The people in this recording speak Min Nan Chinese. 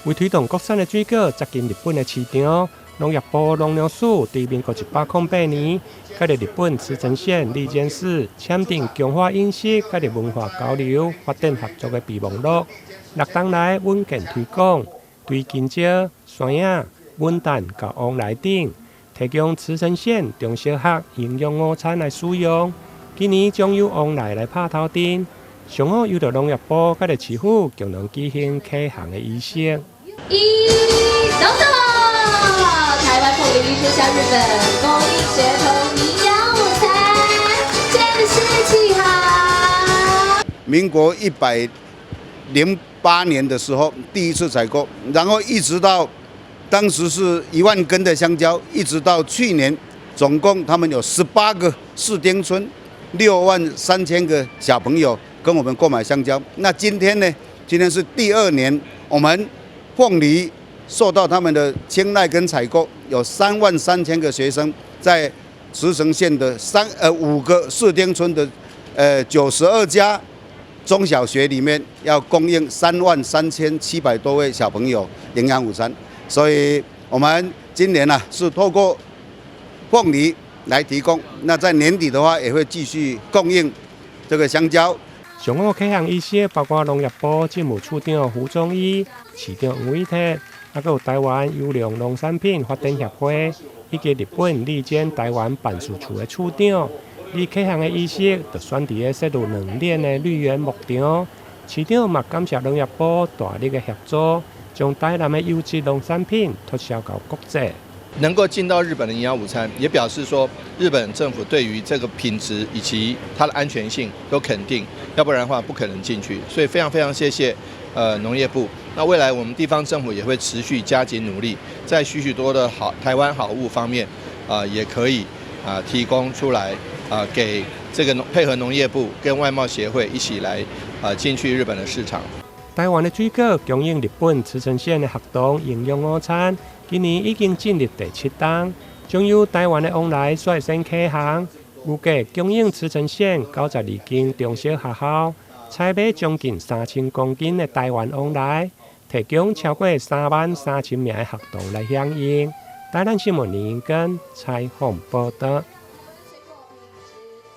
為推動國產的水果接近日本的市場，農業部農糧署佇民國108年，佮日本茨城縣里間市簽訂強化飲食佮文化交流發展合作的備忘錄，六冬來穩健推廣，對香蕉、山仔、文旦佮旺來等，提供茨城縣中小學營養午餐來使用。今年將由旺來來拍頭陣，上午由著農業部佮市府共同舉行啟航的儀式。一，走走！台灣鳳梨出銷日本，供應學童營養午餐，正式啟航。民國108年的時候，第一次採購，然後一直到當時是1萬根的香蕉，一直到去年，總共他們有18個市町村，6萬3千個小朋友跟我們購買香蕉。那今天呢？今天是第二年，我們鳳梨受到他們的青睞跟採購，有3萬3千個學生在茨城縣的5個市町村的92家中小學裡面，要供應3萬3700多位小朋友營養午餐。所以我們今年呢，是透過鳳梨來提供，那在年底的話也會繼續供應這個香蕉。上午啟航儀式包括農業部政務處長胡宗毅、市長黃偉哲，還有台灣優良農產品發展協會以及日本里間台灣辦事處的處長。而啟航的儀式就選佇咧設有兩鏈的綠園牧場。市長嘛感謝農業部大力的協助，將台南的優質農產品拓銷到國際。能夠進到日本的營養午餐，也表示說日本政府對於這個品質以及它的安全性都肯定，要不然的話不可能進去。所以非常非常謝謝農業部。那未來我們地方政府也會持續加緊努力，在許許多的好台灣好物方面，也可以提供出來給這個配合農業部跟外貿協會一起來進去日本的市場。台灣的水果供應日本茨城縣的學童營養午餐，今年已經進入第七冬，將由台灣的旺來率先啟航，預計供應茨城縣92間中小學校，採買將近3000公斤的台灣旺來，提供超過3萬3千名的學童來享用。台南新聞林根採訪報導。